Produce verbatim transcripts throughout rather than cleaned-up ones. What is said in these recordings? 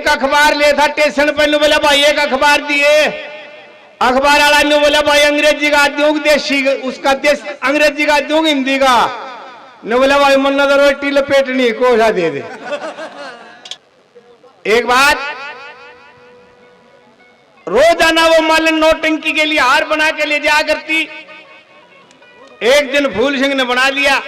अखबार ले था स्टेशन पर, न्यू बोला, "भाई, एक अखबार दिए।" अखबार वाला न्यू बोला, "भाई, अंग्रेजी का दूंग, देसी, उसका देश, अंग्रेजी का दूंग, हिंदी का?" न्यू बोला, "भाई, मन्ना तो रोटी लपेटनी, कोसा दे दे।" एक बात, रोजाना वो मालन नौटंकी के लिए हार बना के ले जाया करती। एक दिन फूल सिंह ने बना लिया,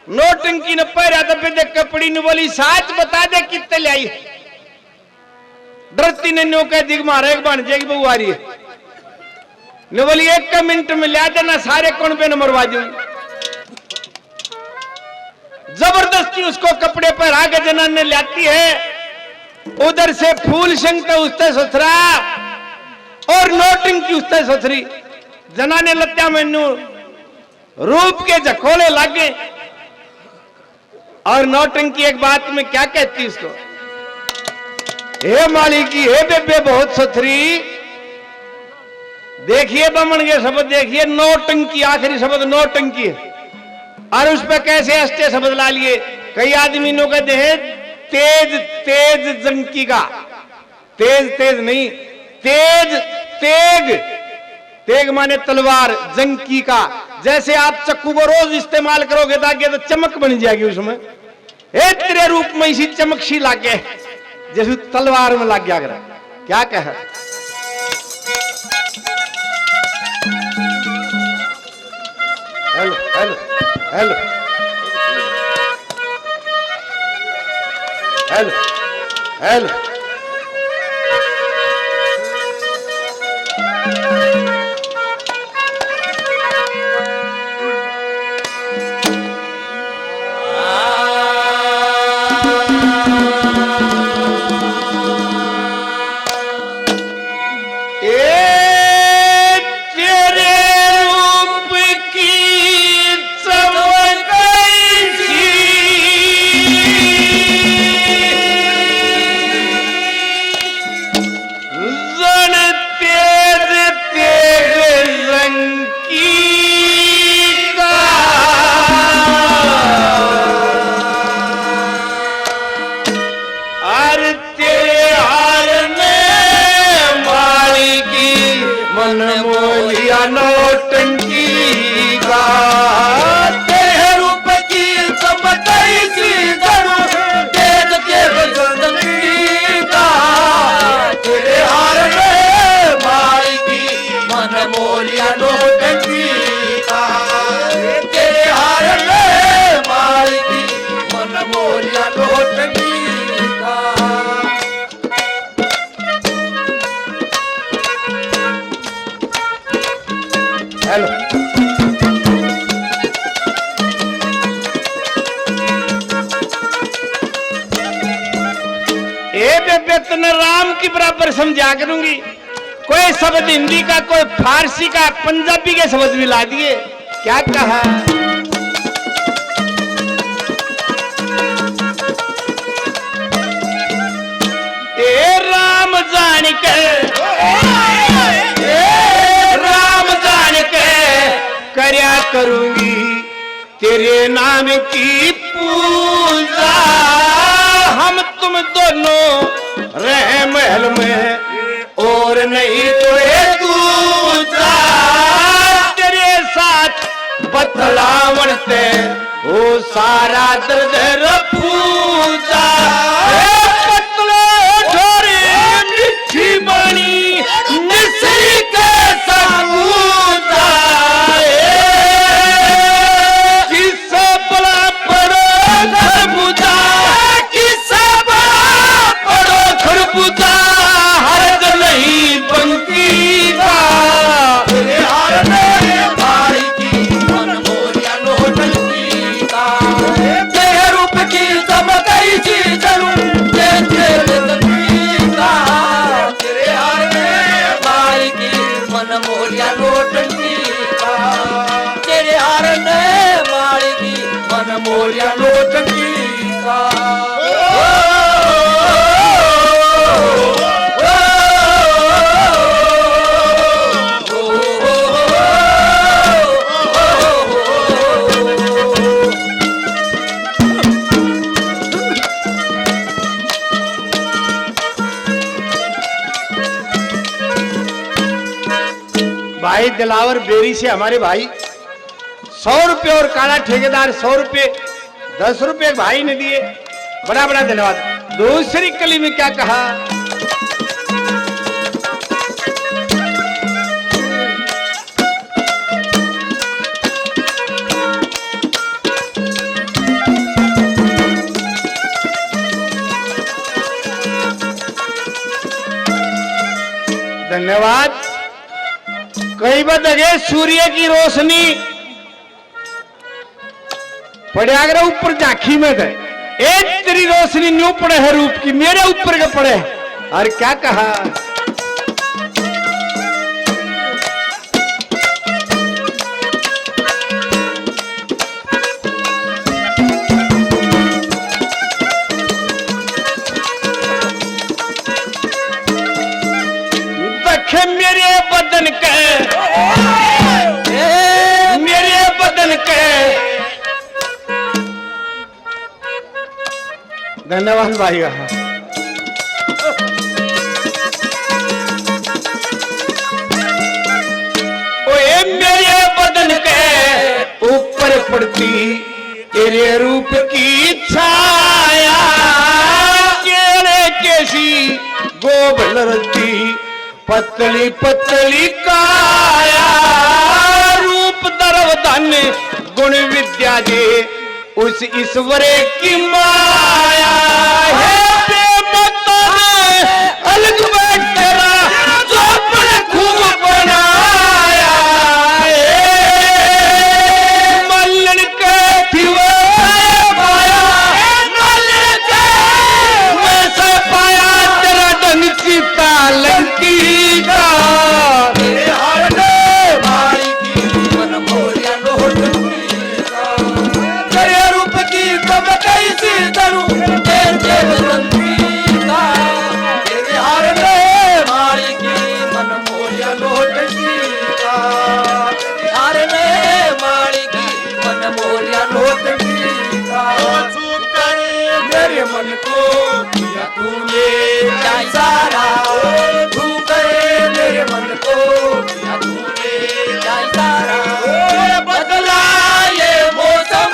नौटंकी ने पैरा दबे देख के पड़ी, ने बोली, "साच बता दे, कितने ले आई?" डरती ने न्यू कह दी, "म्हारा एक भाणजे की बहू आ रही है।" ने बोली, "एक के मिनट में ला देना, सारे कुणबे ने मरवा दूंगी।" जबरदस्ती उसको कपड़े पहरा के जनाने लाती है। उधर से फूल सिंह तो उसते ससुरा और नौटंकी उसते ससुरी। जनाने लत्या में न्यू रूप के झकोले लागे। और नौटंकी एक बात में क्या कहती उसको, "हे मालिकी, हे बेबे, बहुत सथरी।" देखिए बमन के शब्द, देखिए नौटंकी, आखिरी शब्द नौटंकी है। और उस पे कैसे अस्टे शब्द ला लिए। कई आदमी नो कहते हैं, "तेज तेज जंकी का।" तेज तेज नहीं, तेज तेग। तेग माने तलवार, जंकी का। जैसे आप चक्कू को रोज इस्तेमाल करोगे तो आगे तो चमक बन जाएगी उसमें। ए, तेरे रूप में इसी चमक सी लागे, जैसे तलवार में लाग गया करे। क्या कह? Hello, hello, hello. Hello, hello. ए तेरे रूप की चमक ऐसी, जन तेज तेग रंग की का। अर तेरे हार ने मालिकी मन मोलिया नौटंकी का। तेरे रूप की चमक ऐसी जरूर तेज तेज रंग की का। तेरे हार ने मालिकी मन मोलिया नौटंकी का। तेरे हार ने मालिकी मन मोलिया नौटंकी का। हेलो। ए बेबे, तन्ने राम की बराबर समझा करूंगी। कोई शब्द हिंदी का, कोई फारसी का, पंजाबी के शब्द भी ला दिए। क्या कहा? ए राम जान के, ए राम जान के करया करूंगी तेरे नाम की पूजा। हम तुम दोनों रहे महल में, और नहीं तो ये दूजा। तेरे साथ बतलावण ते ओ सारा दर्द रफूजा। ए पतलो छोरी मीठी बाणी मिश्री के साबूता। ए किसे बला पड़ो खरबूजा, किसे बला पड़ो खरबूजा, हरज नहीं पंकी का। तेरे हार ने भाई की मन मोरिया नौटंकी का। तेरे रूप की चमक ऐसी जलूं, तेरे चंद्रमुखी का। तेरे हार ने भाई की मन मोरिया नौटंकी का। तेरे हार ने मालिकी मन मोरिया नौटंकी का। दिलावर बेरी से हमारे भाई सौ रुपये और काला ठेकेदार सौ रुपये, दस रुपये भाई ने दिए। बड़ा बड़ा धन्यवाद। दूसरी कली में क्या कहा? धन्यवाद। कई बार देखे सूर्य की रोशनी पड़या करे ऊपर झांकी में थे। ए तेरी रोशनी न्यू पड़े है रूप की, मेरे ऊपर के पड़े। और क्या कहा? देखे मेरे बदन के, मेरे बदन के। धन्यवाद भाई। ओए मेरे बदन के ऊपर पड़ती तेरे रूप की छाया, केड़े केसी गोब लड़ती पतली पतली काया, रूप द्रव धन गुण विद्या जे उस ईश्वर की माया। हे बेमतन अलग बैठ तेरा चौपड़ खूब बनाया। हे मल्लन के दिवे पाया, मल्लन के वैसे पाया तेरा ढंग चिता लंकी का। तेरे हार ने मारी की मन मोरिया नोट तेरे रूप की चमक ऐसी तरू तेरे बसंती का। तेरे हार ने मारी की मन मोरिया नोट का। तेरे हार ने मारी की मन मोरिया नोट का। छू कर मेरे मन को किया तूने क्या इशारा। छू कर मेरे मन को किया तूने क्या इशारा। बदला ये मौसम,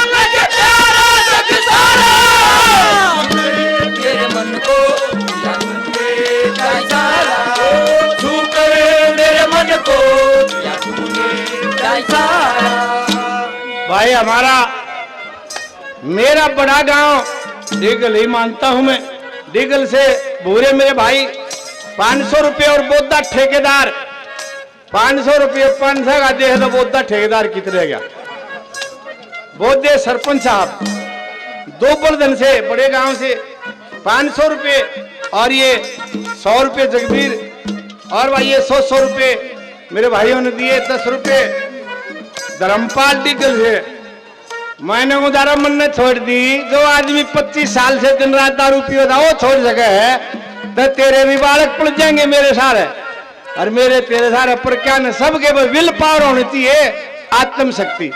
लगे प्यारा जग सारा। मेरे मन को किया तूने क्या इशारा। छू कर मेरे मन को किया तूने क्या इशारा। भाई हमारा, मेरा बड़ा गांव डिगल ही मानता हूं मैं। डिगल से भूरे मेरे भाई, पाँच सौ रुपये और बोदा ठेकेदार, पाँच सौ रुपये, पाँच सौ का दे तो बोदा ठेकेदार कित रह गया? बोदे सरपंच साहब, दोबलधन से, बड़े गांव से, पाँच सौ रुपये, और ये सौ रुपये जगबीर, और भाई ये सौ, सौ रुपये मेरे भाइयों ने दिए, दस रुपये धर्मपाल डिगल से। मैंने उदारा मन ने छोड़ दी। जो आदमी पच्चीस साल से दिन रात दारू पीवे था, वो छोड़ सके है, तो तेरे भी बालक पड़ जाएंगे मेरे सारे, और मेरे तेरे सारे। पर क्या न, सबके विल पावर होनी चाहिए, आत्म शक्ति।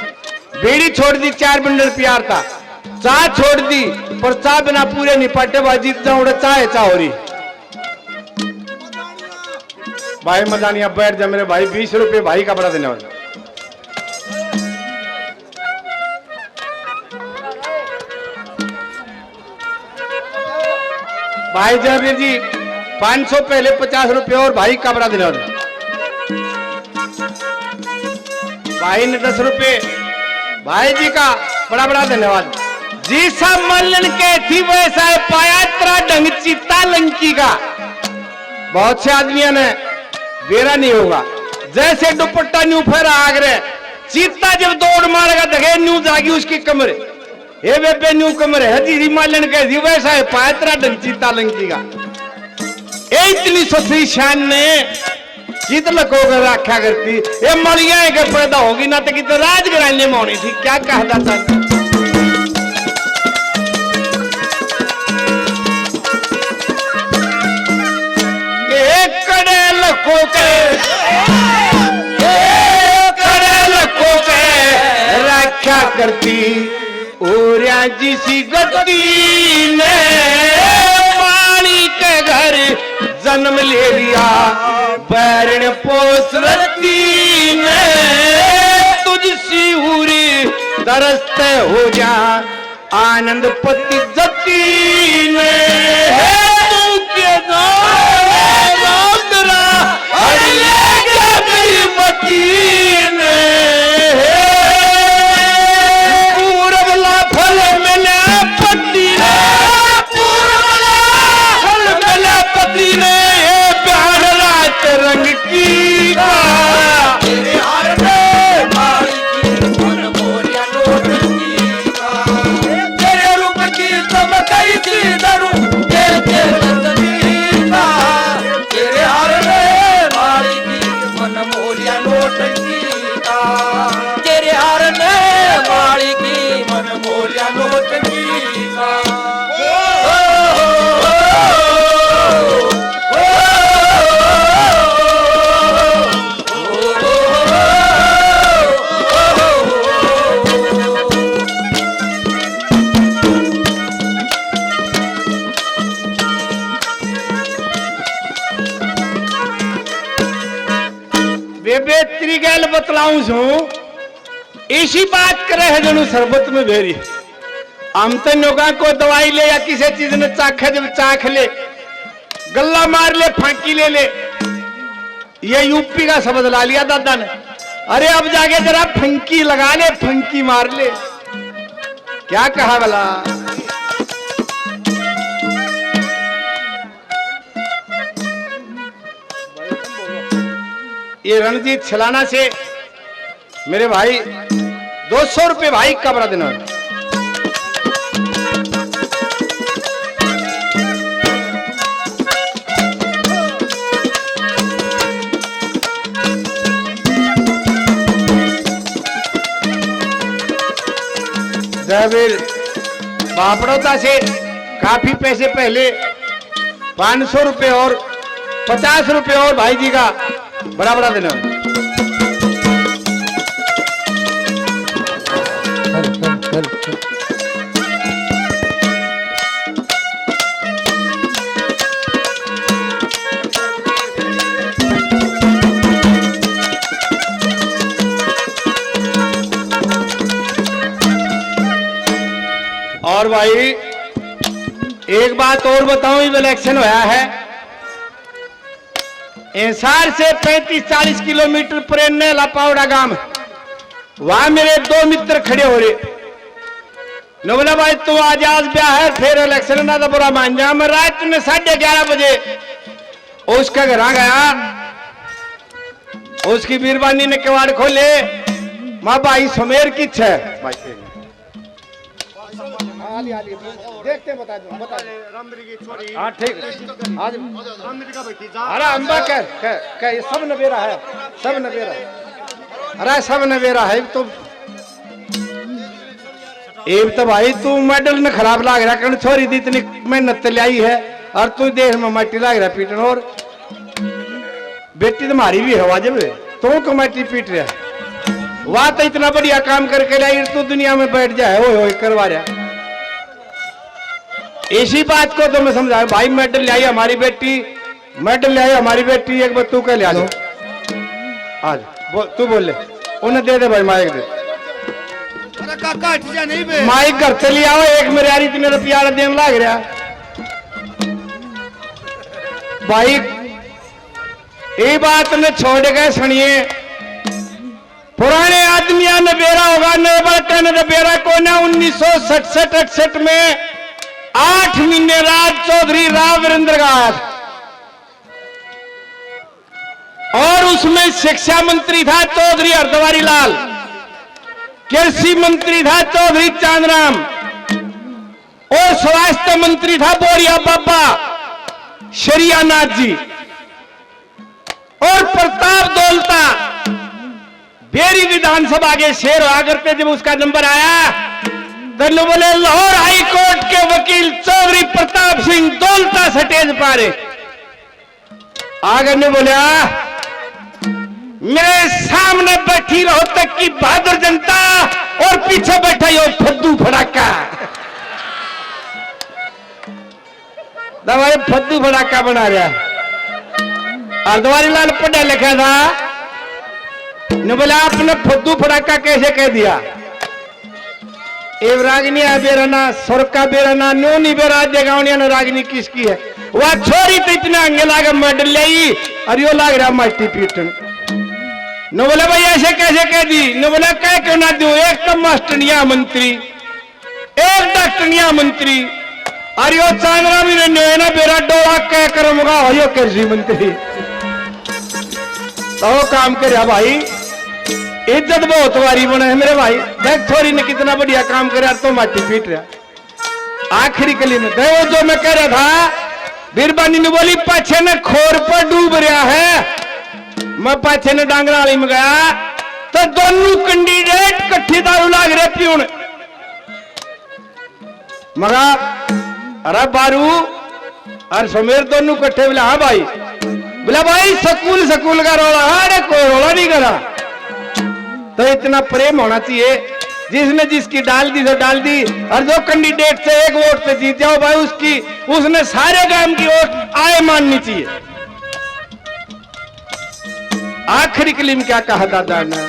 बीड़ी छोड़ दी, चार बंडल प्यार था, चाय छोड़ दी, पर चाय बिना पूरे नहीं पाटे। भाई जीत जाऊं उड़े, चाय चाह हो रही। भाई मदानिया बैठ जा मेरे भाई, बीस रुपये भाई का बड़ा देने वाला। भाई जयवीर जी, पाँच सौ पहले पचास रुपये और भाई का बड़ा देने वाला। भाई ने दस रुपये, भाई जी का बड़ा बड़ा धन्यवाद। जी सब मल्लन के थी वैसा है पाया तेरा ढंग चित्ता लंकी का। बहुत से आदमियों ने बेरा नहीं होगा, जैसे दुपट्टा न्यू फेरा आगरे, चीता जब दौड़ मारेगा, धगे न्यू जागी उसकी कमर। हे बेबे, न्यू कमर है जी, मालन कह दी, वैसा है पाया तेरा ढंग चीता लंकी का। ए इतनी ससुरी शान ने चित लको कर रखा करती, ये मलिया के पैदा होगी ना, तो कितने राजघराने में होनी थी, क्या कहा जाता है? एक कड़े लखो के, एक कड़े लखो के रखा करती, ओरिया जिसी गति ने पानी के घर जन्म ले लिया बैरण पोस रती ने, तुझ सी उरी दरस्त हो जा आनंद पति जती ने। हे तू के जाने राम तेरा हरि ले गया मेरी मती ने। हे पूरब ला फल मिला पति ने, पूरब ला फल मिला पति ने। ये प्यार रात रंग की का। तेरे हार में मारी की मन मोरिया नोट की का। तेरे रूप की चमकाई सी दारू, तेरे तेरे तस्वीर का। तेरे हार में मारी की मन मोरिया नोट की का। तेरे हार में मारी की मन मोरिया नोट की का। बेबे, तेरी गैल बतलाऊं सूं, इसी बात करे है जणु शरबत में भेरी। हम तो नोगा को दवाई ले या किसी चीज ने चाखे, जब चाख ले, गल्ला मार ले, फांकी ले ले। ये यूपी का शब्द ला लिया दादा ने। अरे अब जाके जरा फंकी लगा ले, फंकी मार ले। क्या कहा भला? ये रणजीत छलाना से मेरे भाई, दो सौ रुपये भाई का बड़ा देना। जयवीर बापड़ौदा से काफी पैसे पहले पाँच सौ रुपये और पचास रुपये और भाई जी का बड़ा बड़ा देना। और भाई, एक बात और बताऊं, ये इलेक्शन होया है, हिसार से पैंतीस चालीस किलोमीटर परे नैला पावड़ा गांव, वहां मेरे दो मित्र खड़े हो रहे। न बोला, "भाई, तू आज, आज ब्याह है, फिर इलेक्शन ना तो बुरा मान जा।" मैं रात में साढ़े ग्यारह बजे उसके घर आ गया। उसकी बीरबानी ने किवाड़ खोले, "माँ, भाई सुमेर किछ है?" भाई, हाँ, आ लिए, आ लिए। देखते हैं, बता दूँ, बता दूँ। हाँ, ठीक। आज अरे अम्बा कह, कह, कह, ये सब नबेरा है, सब नबेरा है। अरे सब नबेरा है, तो इब तो भाई तू मेडल न खराब लाग रहा, कण छोरी दी इतनी मेहनत ते ल्याई है, और तू देख में माटी लाग रहा पीटन। और बेटी तो मारी भी है, वाजिब है, तू कमेटी पीट रहा। वाह, तो इतना बढ़िया काम करके ल्याई, तू दुनिया में बैठ जाए, ओए ओए करवा रहा। इसी बात को तो मैं समझाऊं भाई, मेडल ल्याई हमारी बेटी, मेडल ल्याई हमारी बेटी, एक बार तू कह ले, आ जा। आ जा, बोल, तू बोल ले, उन्हें दे दे भाई, माइक दे। अरे काका, हट जा नहीं बे। माइक घर से ले आओ, एक मेरे यार इतने रुपया वाला देने लाग रहा। भाई, ये बात ने छोड़ के सुनिए, पुराने आदमियां ने बेरा होगा, नए बड़का ने तो बेरा कोना। उन्नीस सौ सड़सठ अड़सठ में आठ महीने राज चौधरी राव वीरेंद्र का आया था। और उसमें शिक्षा मंत्री था चौधरी हरदवारी लाल, कृषि मंत्री था चौधरी चांदराम, और स्वास्थ्य मंत्री था बोरिया बाबा शरियानाथ जी, और प्रताप दौलता बेरी विधानसभा के शेर हुआ करते। जब उसका नंबर आया, तो बोले, "लाहौर हाई कोर्ट के वकील चौधरी प्रताप सिंह दौलता स्टेज पर आ रहे।" आगे ने बोला, "मेरे सामने बैठी रोहतक की बहादुर जनता और पीछे बैठा यो फद्दू फड़ाका।" दवाई फद्दू फड़ाका बना रहा है। हरद्वारी लाल पढ़ा लिखा था, न बोला आपने फद्दू फड़ाका कैसे कह दिया। एव रागनी आ बेरा ना, सुर का बेरा ना, न्यू नहीं बेरा, आज जगावनिया ने रागनी किसकी है। वह छोरी तो इतना अंगे लागे मड ले, और यो लाग रहा माटी पीटन। न बोला भाई ऐसे कैसे कह दी, न बोला कह क्यों ना दूं, एक तो मास्टरनिया मंत्री, एक डॉक्टरनिया मंत्री, और यो चांदरामी ने न्योय ना बेरा डोला कै कर्म का हो यो कृषि मंत्री। तो वो काम कर रहा भाई, इज्जत बहुत वारी बने है मेरे भाई। देख छोरी ने कितना बढ़िया काम कर रहा, तो माटी पीट रहा। आखिरी कली में दे वो जो मैं कह रहा था, बीरबानी ने बोली पाछे ने खोर पर डूब रहा है। मैं पाछे ने डांगरा वाली में गया, तो दोनों कैंडिडेट कट्ठी दारू लाग रहे पीण। मगा, अरे बारू, अरे समीर दोनों कट्ठे बोला, हाँ भाई। बोला, भाई, स्कूल, स्कूल का रोला, अरे कोई रोला नहीं करा। तो इतना प्रेम होना चाहिए, जिसने जिसकी डाल दी तो डाल दी, और जो कैंडिडेट से एक वोट से जीत जाओ भाई, उसकी, उसने सारे गांव की वोट आए माननी चाहिए। आखिरी कली में क्या कहा दादा ने?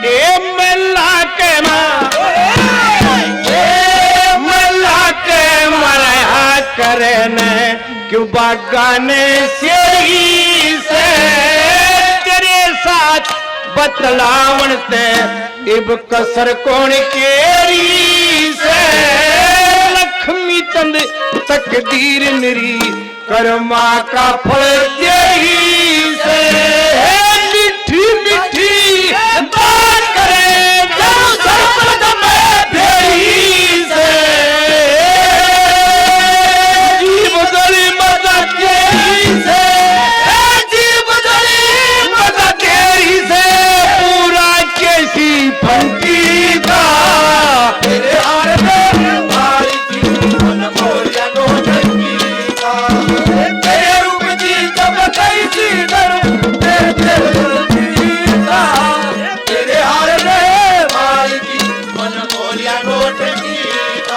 ए मेला के माँ, ए मेला के मरहा करे ने, क्यों बागा ने शेरी से। तेरे साथ बतलावण ते इब कसर कौन केरी से। लक्ष्मी चंद तकदीर मेरी, कर्मा का फल देरी से। हे मीठी मीठी बात करे, जब सरपंच में फेरी से। जीव जली मजा तेरी से, हे जीव जली मजा तेरी से। पूरा केसी फंटी का। तेरे हार में भाई की मन बोलिया नौटंकी का। तेरे रूप की जब कई थी डर, तेरे दिल की का। तेरे हार में भाई की मन बोलिया नौटंकी।